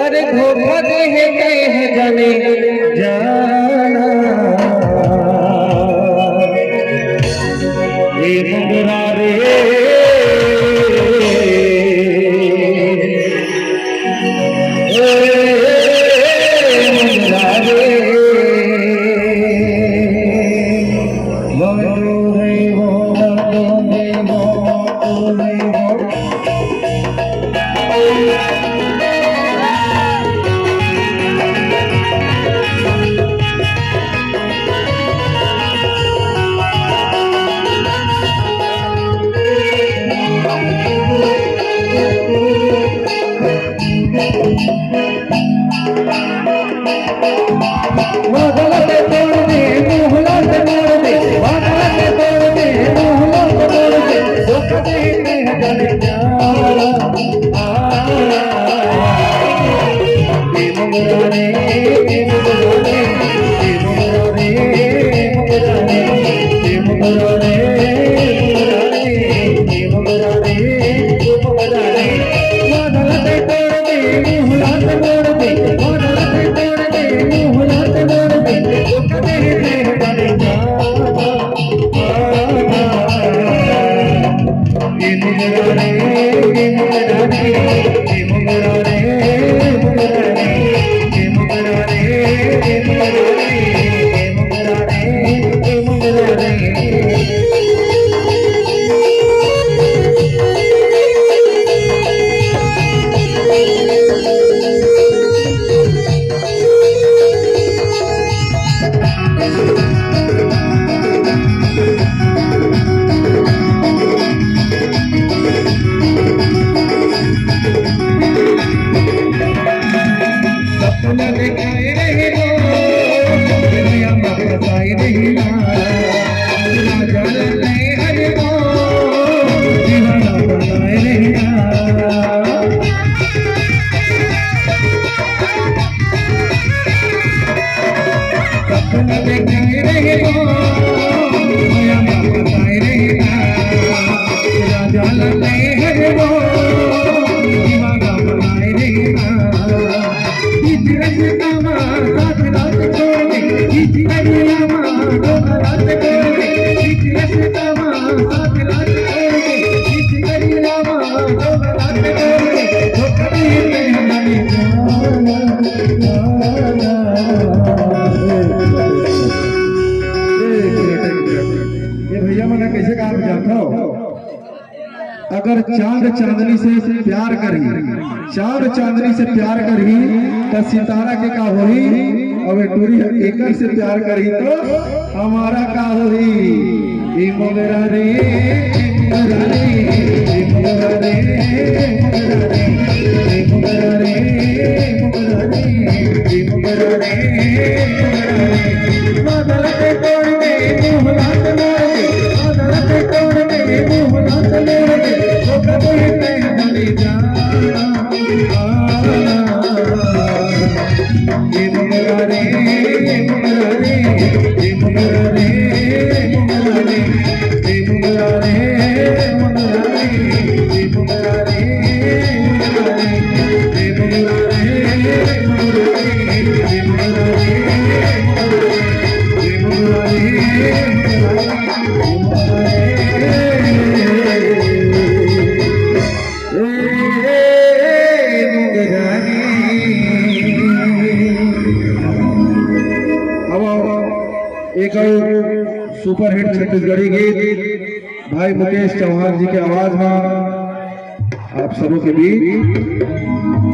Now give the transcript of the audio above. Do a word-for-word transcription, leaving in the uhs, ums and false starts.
अरे धोखा दे हे कहे जाने जाना, ए मोंगरा रे, ए मोंगरा रे। ये भैया मन ह कइसे गाना बजात हव? अगर चांद चांदनी से प्यार करही, चांद चांदनी से प्यार करही, त सितारा के का होही? अउ ए टूरी ह एकर से प्यार करही, त हमारा का होही? ए मोंगरा रे, ए मोंगरा रे, ए मोंगरा रे, ए मोंगरा रे, ए मोंगरा रे, ए मोंगरा रे, ए मोंगरा रे। अब एक और सुपरहिट छत्तीसगढ़ी गीत भाई मुकेश चौहान जी के आवाज में आप सबों के बीच।